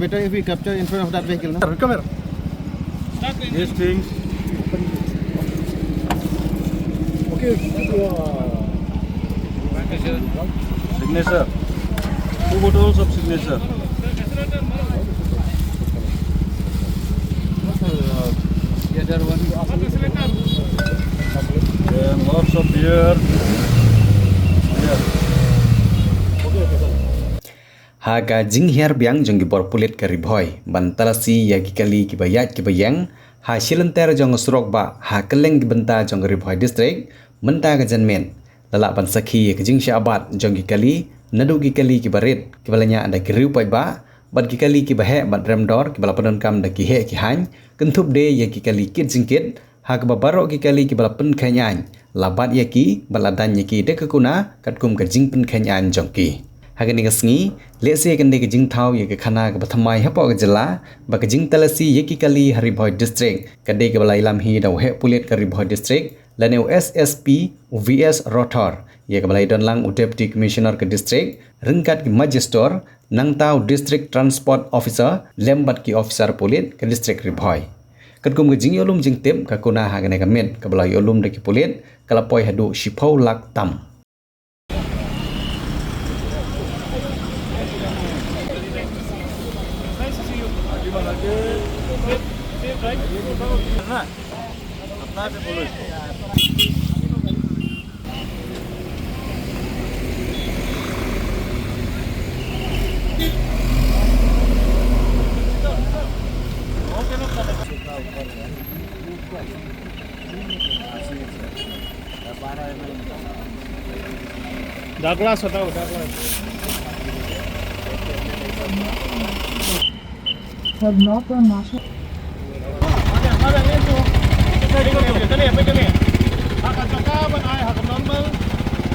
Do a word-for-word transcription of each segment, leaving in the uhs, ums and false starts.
Better if we capture in front of that vehicle, no? Come here. These things. Okay. Signature. Two bottles of signature. The other one. Then lots of beer. Yeah. Ha ka jinghiar biang jong ki bor pulit ka Ri Bhoi ban talasi ïa ki kali kiba ïaid kiba ïeng ha shilynter jong ka surok bah ha kylleng ki bynta jong ka Ri Bhoi District, mynta ka janmiet la lah ban sakhi ïa ka jingshah bat jong ki kali, naduh ki kali kiba rit kiba la ñiah da ki riew paidbah bad ki kali kiba heh bad rem dor kiba la pyndonkam da ki heh ki haiñ, kynthup de ïa ki kali kit jingkit, ha kaba baroh ki kali kiba la pynkheiñ aiñ la bat ïa ki bad la daiñ ïa ki da ka kuna katkum ka jingpynkheiñ aiñ jong ki. Ha kane ka sngi, lehse kan dei ka jingthaw ïa ka khana kaba thymmai hapoh ka jylla ba ka jingtalasi ïa ki kali ha Ri Bhoi District ka dei kaba la ïalam hi da u heh pulit ka Ri Bhoi District lane u S S P, u V S Rathore, ïa kaba la ïadon lang u Deputy Commissioner ka District ryngkat ki Magistrate, nangta u District Transport Officer lem bad ki officer pulit ka District Ri Bhoi. Katkum ka jingïalum jingtip, ka kuna ha kane ka miet kaba la ïalum da ki pulit ka la poi haduh shiphew lak tam. Douglas, hotao, Douglas. Have not done national. Ha ka jaka ban ai ha ka normal,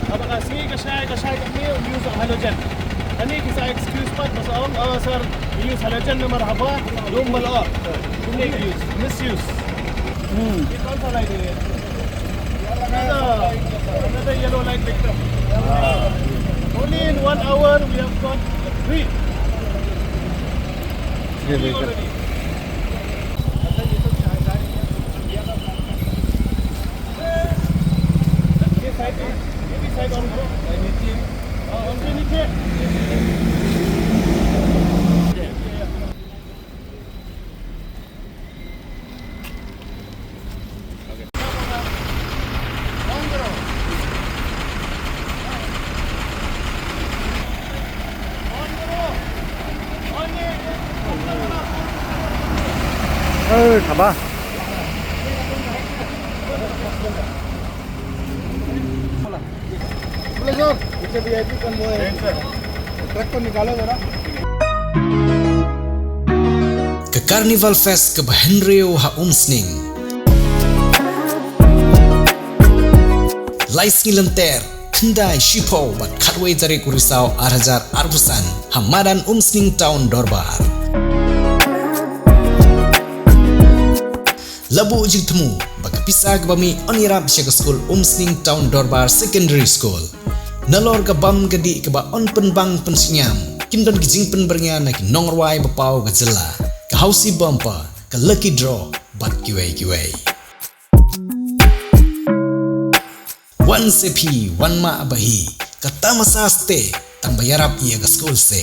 ha ka sngi ka shai, ka shai ka miet, use halogen. Ani ki sa excuse pat, ba sa ong, "Oh, sir, we use halogen namar haba dum ba la or." Kumne ki use, misuse. Hmm. Another, another yellow light victim. Only in one hour we have got three. Three already. Ka Carnival Fest kaba hynriew ha Umsning. Lai sngi lynter, khyndai, shiphew bad khatwei tarik u Risaw ar hajar arphew san ha madan Umsning Town Dorbar. La buh jingthmu ba ka pisa kaba mih yn ïarap sha ka skul Umsning Town Dorbar Secondary School. Nalor ka bam ka dih kaba yn pynbang pynshngaiñ, kin don ki jingpynbyrngia na ki nongrwai ba paw ka jylla, ka Housie Bumper, ka Lucky Draw bad kiwei kiwei. Wan se phi, wan mah ba hi, ka tamasa ste, tang ba ïarap ïa ka skul se.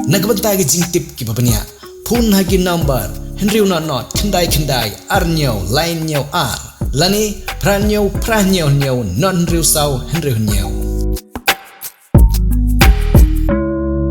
Na ka bynta ki jingtip kiba bniah, phone ha ki number hynriew nod nod khyndai khyndai ar hynñiew lai hynñiew ar, lane phra hynñiew phra hynñiew hynñiew nod hynriew saw hynriew hynñiew.